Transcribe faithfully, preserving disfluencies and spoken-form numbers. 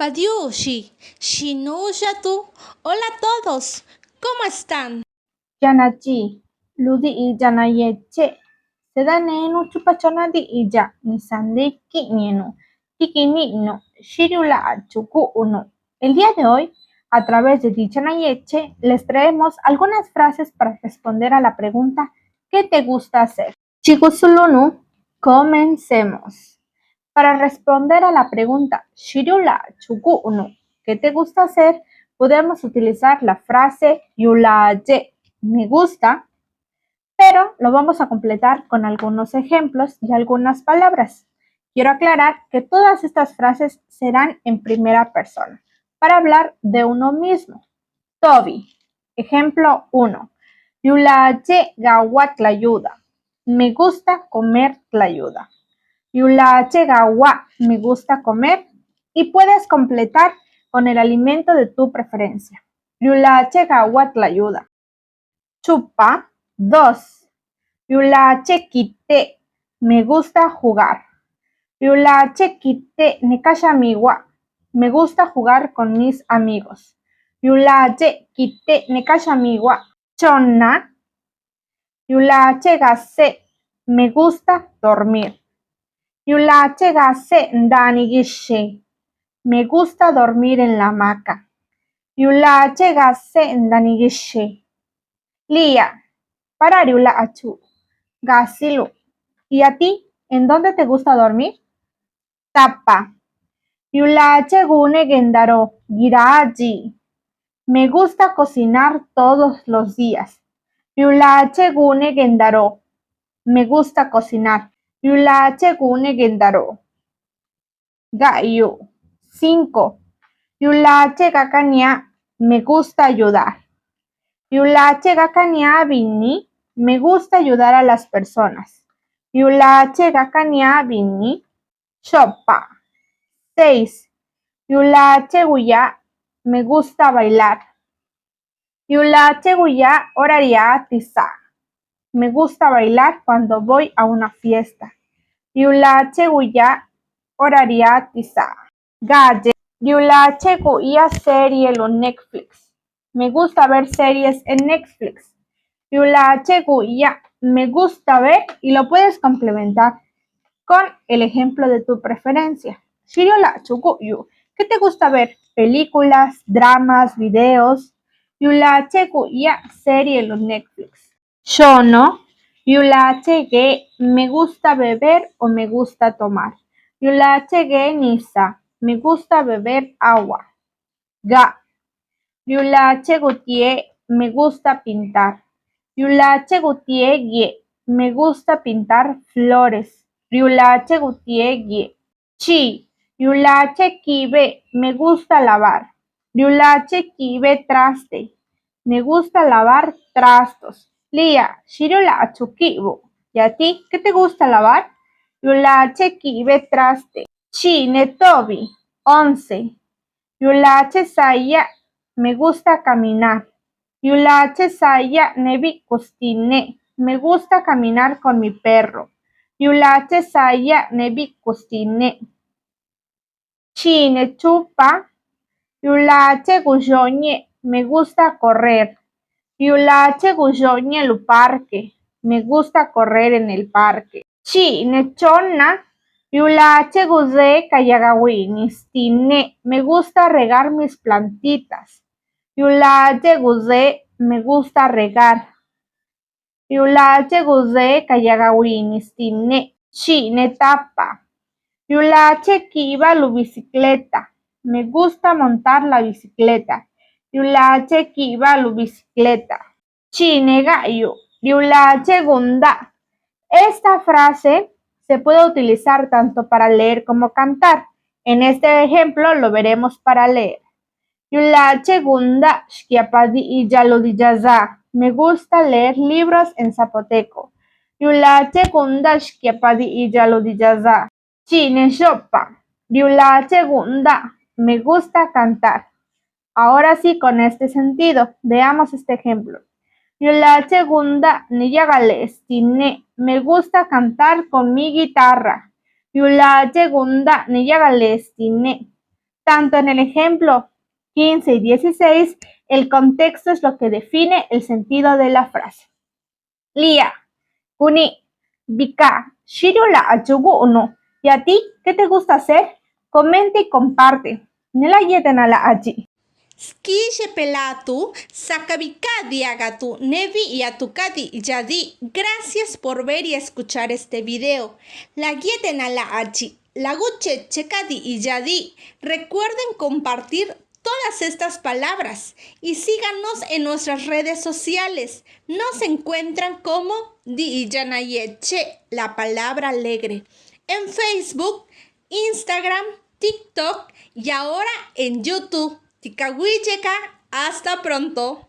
Adiuxi, ¿xi nuuxatu? Hola a todos, ¿cómo están? Dxanadxi, lu diidxaꞌ nayecheꞌ, zedanenuꞌ chupa chona diidxaꞌ ni sandiquiꞌñenuꞌ ti guiniꞌnuꞌ xi riuulaachuꞌ guꞌnuꞌ. El día de hoy, a través de dicha nayeche, les traemos algunas frases para responder a la pregunta: ¿qué te gusta hacer? Chi gusulunu, comencemos. Para responder a la pregunta: ¿xi riuulaachuꞌ guꞌnuꞌ? ¿Qué te gusta hacer? Podemos utilizar la frase riuulache, me gusta, pero lo vamos a completar con algunos ejemplos y algunas palabras. Quiero aclarar que todas estas frases serán en primera persona, para hablar de uno mismo. Tobi. Ejemplo uno. Riuulache gahuaꞌ tlayuda. Me gusta comer tlayuda. Riuulache gahuaꞌ, me gusta comer. Y puedes completar con el alimento de tu preferencia. Riuulache gahuaꞌ tlayuda. Chupa, dos. Riuulache quiteꞌ, me gusta jugar. Riuulache quiteꞌ ne ca xhamigoaꞌ, me gusta jugar con mis amigos. Riuulache quiteꞌ ne ca xhamigoaꞌ. Chonna. Riuulache gaseꞌ, me gusta dormir. Riuulache gaseꞌ ndaaniꞌ guixhe, me gusta dormir en la hamaca. Riuulache gaseꞌ ndaaniꞌ guixhe. Lii yaꞌ, para riuulaachuꞌ gasiluꞌ. ¿Y a ti, en dónde te gusta dormir? Tapa. Riuulache guneꞌ guendaró guiráꞌ dxi. Me gusta cocinar todos los días. Riuulache guneꞌ guendaró. Me gusta cocinar. Riuulache guneꞌ guendaró. Gaꞌyuꞌ. Cinco. Riuulache gacaniáꞌ. Me gusta ayudar. Riuulache gacaniáꞌ binni. Me gusta ayudar a las personas. Riuulache gacaniáꞌ binni. Xopa. Seis. Riuulache guyaꞌ. Me gusta bailar. Riuulache guyaꞌ ora riáꞌ ti saa. Me gusta bailar cuando voy a una fiesta. Riuulache guyaꞌ ora riáꞌ ti saa. Gadxe. Riuulache guyaꞌ serie lu Netflix. Me gusta ver series en Netflix. Riuulache guyaꞌ me gusta ver y lo puedes complementar con el ejemplo de tu preferencia. ¿Xi riuulaachuꞌ guꞌyuꞌ? ¿Qué te gusta ver? Películas, dramas, videos. Riuulache guyaꞌ serie lu Netflix. Xono. Riuulache gueeꞌ me gusta beber o me gusta tomar. Riuulache gueeꞌ nisa. Me gusta beber agua. Gaꞌ. Riuulache gutieeꞌ. Me gusta pintar. Riuulache gutieeꞌ guieꞌ. Me gusta pintar flores. Riuulache gutieeꞌ guieꞌ. Chii. Riuulache quiibeꞌ. Me gusta lavar. Riuulache quiibeꞌ traste. Me gusta lavar trastos. Lii yaꞌ, ¿xi riuulaachuꞌ quiibuꞌ? ¿Y a ti, qué te gusta lavar? Riuulache quiibeꞌ traste. Chii ne tobi. Once. Riuulache sayaꞌ. Me gusta caminar. Riuulache sayaꞌ ne biꞌcuꞌ xtinneꞌ. Me gusta caminar con mi perro. Riuulache sayaꞌ ne biꞌcuꞌ xtinneꞌ. Chii ne chupa. Riuulache guxooñeꞌ. Me gusta correr. Riuulache guxooñeꞌ lu parque. Me gusta correr en el parque. Chii ne chonna. Riuulache guzéꞌ ca yagahuiiniꞌ xtinneꞌ. Me gusta regar mis plantitas. Riuulache guzéꞌ. Me gusta regar. Riuulache guzéꞌ ca yagahuiiniꞌ xtinneꞌ. Chii ne tapa. Riuulache quiibaꞌ lu bicicleta. Me gusta montar la bicicleta. Riuulache quiibaꞌ lu bicicleta. Chii ne gaꞌyuꞌ. Riuulache guundaꞌ. Esta frase se puede utilizar tanto para leer como cantar. En este ejemplo lo veremos para leer. Riuulache guundaꞌ xquiapadiidxaꞌ lu diidxaꞌ zá. Me gusta leer libros en zapoteco. Riuulache guundaꞌ xquiapadiidxaꞌ lu diidxaꞌ zá. Chii ne xopa. Riuulache guundaꞌ. Me gusta cantar. Ahora sí, con este sentido, veamos este ejemplo. Riuulache guundaꞌ ne yagaleꞌ xtinneꞌ. Me gusta cantar con mi guitarra. Riuulache guundaꞌ ne yagaleꞌ xtinneꞌ. Tanto en el ejemplo quince y dieciséis, el contexto es lo que define el sentido de la frase. Lía, cuní, bicá, ¿xhiru laadxuꞌ guꞌnuꞌ? ¿Y a ti qué te gusta hacer? Comenta y comparte. Ne laguietenalaꞌdxiꞌ. Squí xepe laatu, sacabicá diagatu ne biꞌyatu ca diidxaꞌ diꞌ. Gracias por ver y escuchar este video. Laguietenalaꞌdxiꞌ, lagucheche ca diidxaꞌ diꞌ. Recuerden compartir todas estas palabras y síganos en nuestras redes sociales. Nos encuentran como Diidxaꞌ Nayecheꞌ, la palabra alegre, en Facebook, Instagram, TikTok y ahora en YouTube. Tica huiche ca. Hasta pronto.